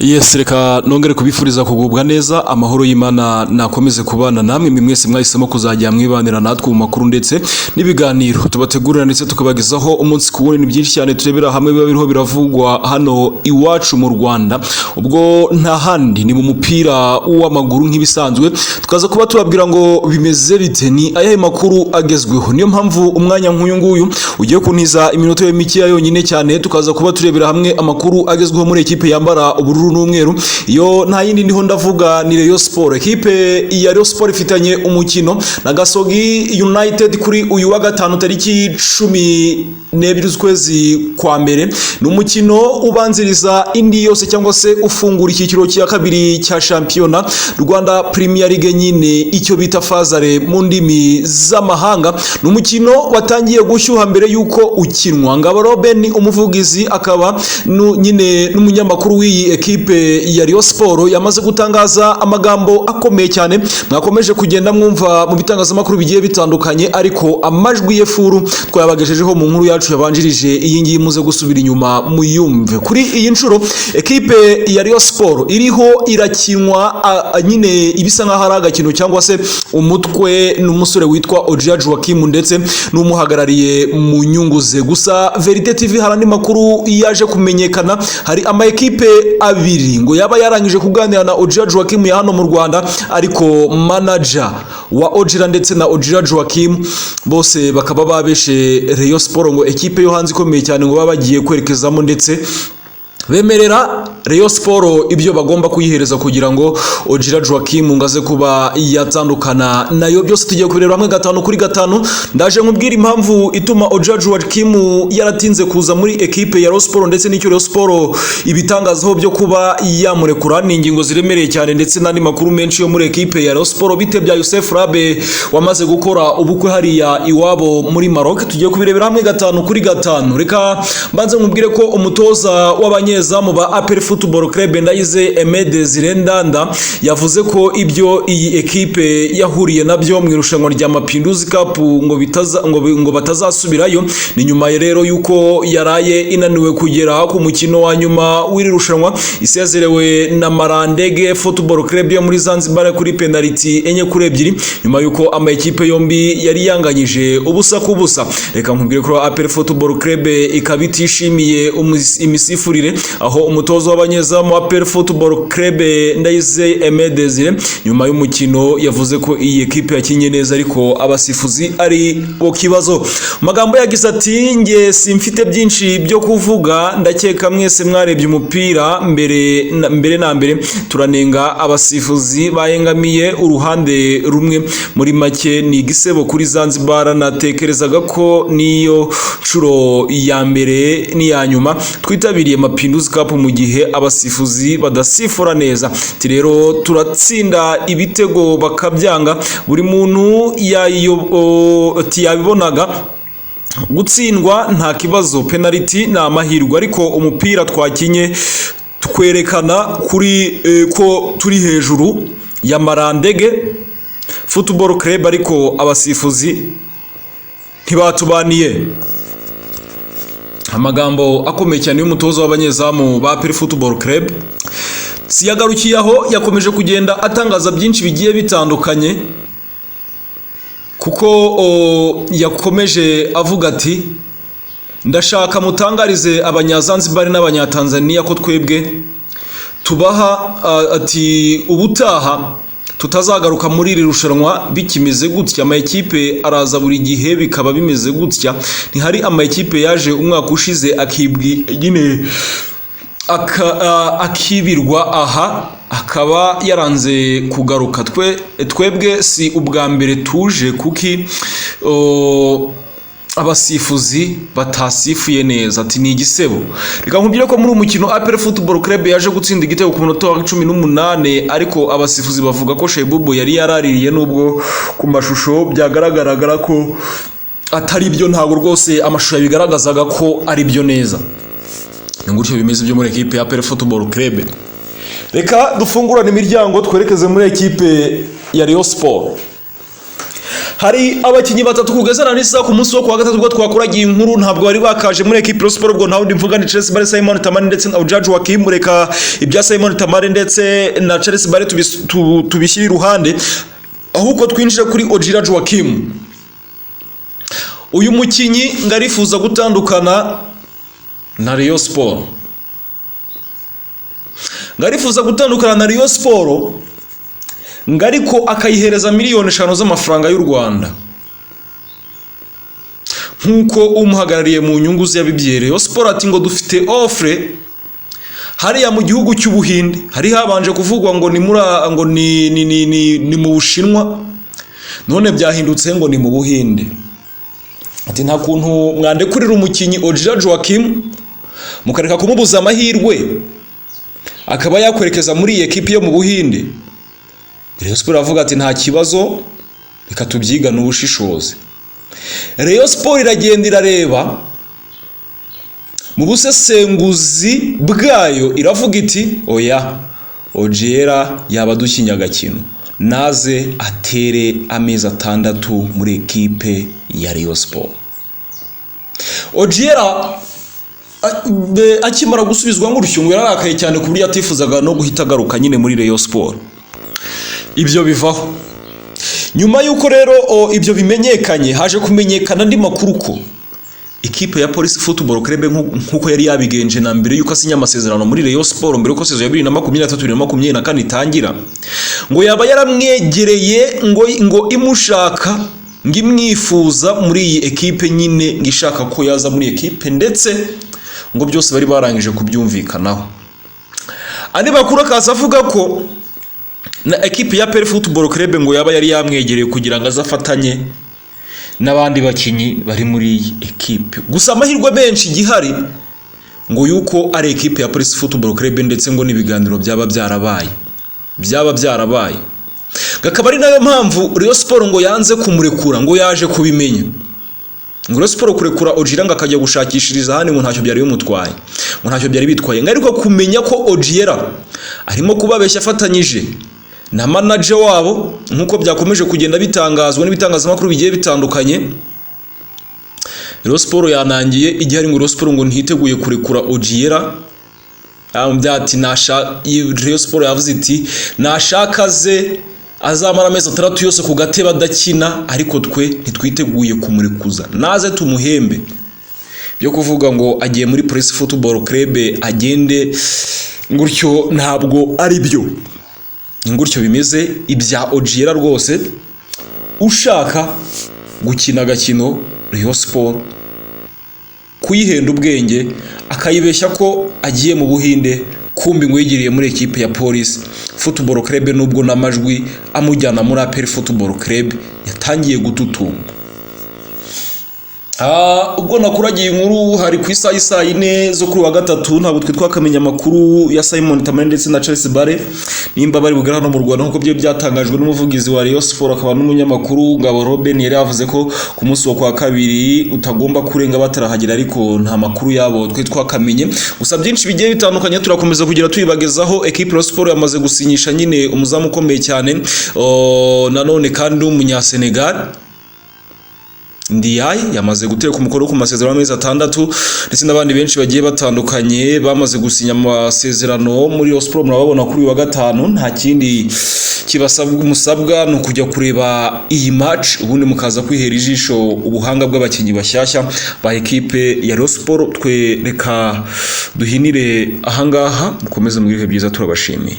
Yes, reka nongere kubifuriza kugubwa neza. Amahoro y'Imana nakomeze kubana namwe mwe mwese mwahisemo kuzajya mwibanira natwe mu makuru ndetse n'ibiganiro tubategurira ndetse tukabagezaho umunsi ku wundi. Ni byinshi cyane turebera hamwe biba biriho biravugwa hano iwacu mu Rwanda. Ubwo nta handi ni mu mupira w'amaguru nk'ibisanzwe, tukaza kuba tubabwira ngo bimeze bite, ni ayahe makuru agezweho. Niyo mpamvu umwanya nk'uyu nguyu ugiye kuntiza iminota mikeya yonyine cyane, tukaza kuba turebera hamwe amakuru agezweho muri ekipe yambara ubururu n'umweru. Iyo nta yindi ndiho ndavuga ni Rayon Sport. Ekipe ya Rayon Sport ifitanye umukino na Gasogi United kuri uyu wa gatanu, tariki 12 z'ukwezi kwa mbere. Ni umukino ubanziriza indi yose cyangwa se ufungura icyiciro cya kabiri cya shampiyona Rwanda Premier League, nyine icyo bita phase aller mu ndimi z'amahanga. Ni umukino watangiye gushyuha mbere y'uko ukinwa. Ngabo Robin, umuvugizi akaba nyine n'umunyamakuru w'iyi ekipe ya Rayon Sport, yamaze gutangaza amagambo akomeye cyane mwakomeje kugenda mwumva mu bitangazamakuru bigiye bitandukanye, ariko amajwi ye full twayabagejejeho mu nkuru yacu yabanjirije iyi ngiyi. Muze gusubira inyuma muyumve. Kuri iyi nshuro ekipe ya Rayon Sport iriho irakinwa nyine ibisa nk'aho ari agakino cyangwa se umutwe n'umusore witwa Ojia Joachim ndetse n'umuhagarariye mu nyungu ze. Gusa Verite TV hari andi makuru yaje kumenyekana: hari ama ekipe abiri ngo yaba yarangije kuganira na Ojia Joachim ya hano mu Rwanda, ariko manager wa Ojira ndetse na Ojira Joachim bose bakaba babeshe Rayon Sport ngo ekipe yo hanze ikomeye cyane ngo baba bagiye kwerekezamo, ndetse bemerera Rayon Sport ibyo bagomba kuyihereza kugira ngo Ojira Joachim ngo aze kuba yatandukana nayo. Byose tugiye kubireba hamwe gatanu kuri gatanu. Ndaje nkubwira impamvu ituma Ojira Joachim yaratinze kuza muri ekipe ya Rayon Sport ndetse n'icyo Rayon Sport ibitangazaho byo kuba yamurekura. Ni ingingo ziremereye cyane ndetse n'andi makuru menshi yo muri ekipe ya Rayon Sport. Bite bya Youssef Rabe wamaze gukora ubukwe hariya iwabo muri Maroc? Tugiye kubirebera hamwe gatanu kuri gatanu. Reka mbanze nkubwire ko umutoza w'abanyezamu ba APR Football Club, Ndayize Aimé Desire Ndanda, yavuze ko ibyo iyi ekipe yahuriye nabyo mu irushanwa rya Mapinduzi Cup ngo bitaza ngo batazasubirayo. Ni nyuma rero yuko yaraye inaniwe kugera ku mukino wa nyuma w'iri rushanwa, isezerewe na Marandege Football Club yo muri Zanzibar kuri penaliti 4-2, nyuma yuko ama ekipe yombi yari yanganyije ubusa ku busa. Reka nkubwire ko APR Football Club ikaba itishimiye imisifurire, aho umutoza w'abanyezamu wa APR Football Club, Ndayizeye Aimé Desire, nyuma y'umukino yavuze ko iyi ekipe yakinye neza ariko abasifuzi ari bo kibazo. Magambo yagize ati: "Nge simfite byinshi byo kuvuga, ndakeka mwese mwarebye umupira. Mbere na mbere turanenga abasifuzi bahengamiye uruhande rumwe. Muri make ni igisebo kuri Zanzibar. Natekerezaga ko niyo nshuro ya mbere n'iya nyuma twitabiriye Mapinduzi Cup mu gihe abasifuzi badasifura neza. Ati rero turatsinda ibitego bakabyanga, buri muntu yabibonaga. Gutsindwa nta kibazo, penaliti ni amahirwe, ariko umupira twakinye twerekana kuri ko turi hejuru ya Marandege Football Club, ariko abasifuzi ntibatubaniye." Amagambo akomeye cyane y'umutoza w'abanyezamu ba APR Football Club. Si yagarukiye aho, yakomeje kugenda atangaza byinshi bigiye bitandukanye, kuko yakomeje avuga ati: "Ndashaka mutangarize Abanyazanzibari n'Abanyatanzaniya ko twebwe tubaha ati ubutaha tutazagaruka muri iri rushanwa bikimeze gutya. Ama ekipe araza buri gihe bikaba bimeze gutya. Ntihari ama ekipe yaje umwaka ushize akibwi nyine akibirwa aha, akaba yaranze kugaruka? Twe twebwe si ubwa mbere tuje. Kuki abasifuzi batasifuye neza?" Ati ni igisebo. Reka nkubwire ko muri uyu mukino APR Football Club yaje gutsinda igitego ku munota wa 18, ariko abasifuzi bavuga ko Shebubu yari yaraririye, nubwo ku mashusho byagaragaraga ko atari byo. Ntabwo rwose amashusho yabigaragazaga ko ari byo neza. Ni gutyo bimeze byo muri ekipe ya APR Football Club. Reka dufungurane imiryango twerekeze muri ekipe ya Rayon Sport. Hari abakinnyi batatu kugeza na nisa ku munsi wo kuwa gatatu ubwo twakoraga iyi nkuru ntabwo bari bakaje muri ekipe Rayon Sport. Ubwo nta wundi mvuga ni Charles Bare, Simon Tamani ndetse na Ojira Joachim. Reka ibya Simon Tamani ndetse na Charles Bare tubishyire iruhande, ahubwo twinjire kuri Ojira Joachim. Uyu mukinnyi ngo arifuza gutandukana na Rayon Sport, ngo arifuza gutandukana na Rayon Sport, ngo ariko akayihereza miliyoni 5 z'amafaranga y'u Rwanda, nk'uko umuhagarariye mu nyungu ze yabibwiye Rayon Sport. Ati ngo dufite offre hariya mu gihugu cy'Ubuhinde. Hari habanje kuvugwa ngo ni muri ngo ni mu Bushinwa, none byahindutse ngo ni mu Buhinde. Ati nta kuntu mwandekurira umukinnyi Ojira Joachim, mukareka kumubuza amahirwe, akaba yakwerekeza muri iyi ekipi yo mu Buhinde? Rayon Sport iravuga ati nta kibazo, reka tubyigane ubushishozi. Rayon Sport iragenda, irareba mu busesenguzi bwayo, iravuga iti oya, Ojera yaba adukinnye agakino, naze atere amezi 6 muri ekipe ya Rayon Sport. Ojera akimara gusubizwa gutyo ngo yararakaye cyane, ku buryo atifuzaga no guhita agaruka nyine muri Rayon Sport. Ibyo bivaho. Nyuma y'uko rero ibyo bimenyekanye, haje kumenyekana andi makuru ko ikipe ya Police Football Club, nk'uko yari yabigenje na mbere y'uko asinya amasezerano muri Rayon Sport, mbere y'uko saison ya 2023 2024 itangira, ngo yaba yaramwegereye, ngo imushaka, ngo imwifuza muri iyi ekipe nyine, ngo ishaka ko yaza muri ekipe, ndetse ngo byose bari barangije kubyumvikanaho. Andi makuru akaza avuga ko na ekipe ya APR Football Club ngo yaba yari yamwegereye kugira ngo aze afatanye n'abandi bakinnyi bari muri iyi ekipe. Gusa amahirwe menshi igihari ngo yuko ari ekipe ya Police Football Club, ndetse ngo n'ibiganiro byaba byarabaye, akaba ari nayo mpamvu Rayon Sport ngo yanze kumurekura. Ngo yaje kubimenya ngo Rayon Sport kurekura Ojira ngo akajya gushakishiriza ahandi ngo ntacyo byari bimutwaye, ngo ntacyo byari bitwaye, ngo ariko kumenya ko Ojira arimo kubabeshya afatanyije na manager wabo, nk'uko byakomeje kugenda bitangazwa n'ibitangazamakuru bigiye bitandukanye, Rayon Sport yanangiye. Igihe ari ngo Rayon Sport ngo ntiteguye kurekura Ojira. Ati nasha Rayon Sport yavuze iti nashaka ze azamara amezi 6 yose ku gatebe adakina, ariko twe ntitwiteguye kumurekuza, naze tumuhembe. Byo kuvuga ngo agiye muri Police Football Club agende gutyo ntabwo ari byo. Ni gutyo bimeze ibya Ojira rwose. Ushaka gukina agakino Rayon Sport, kuyihenda ubwenge, akayibeshya ko agiye mu Buhinde, kumbi ngo yigiriye muri ekipe ya Police Football Club, nubwo n'amajwi amujyana muri APR Football Club yatangiye gututumba. Ubwo nakuragiye inkuru hari ku isaha y'isaa yine zo kuri wa gatatu, ntabwo twe twakamenya amakuru ya Simon Tamani ndetse na Charles Bare nimba bari bugere hano mu Rwanda, nk'uko byo byatangajwe n'umuvugizi wa Rayon Sport akaba n'umunyamakuru Ngabo Robin. Yari yavuze ko ku munsi wo kwa kabiri utagomba kurenga batarahagera, ariko nta makuru yabo twe twakamenye. Gusa byinshi bigiye bitandukanye turakomeza kugira tubibagezaho. Equipe Rayon Sport yamaze gusinyisha nyine umuzamu ukomeye cyane, nanone kandi w'umunyasenegal Ndiaye, yamaze gutereka umukono ku masezerano y'amezi 6, ndetse n'abandi benshi bagiye batandukanye bamaze gusinya amasezerano muri Rayon Sport. Murababona kuri uyu wa gatanu. Nta kindi kibasabwa, musabwa ni ukujya kureba iyi match, ubundi mukaza kwihera ijisho ubuhanga bw'abakinnyi bashyashya ba ekipe ya Rayon Sport. Twe reka duhinire ahangaha, mukomeze mugire ibihe byiza, turabashimiye.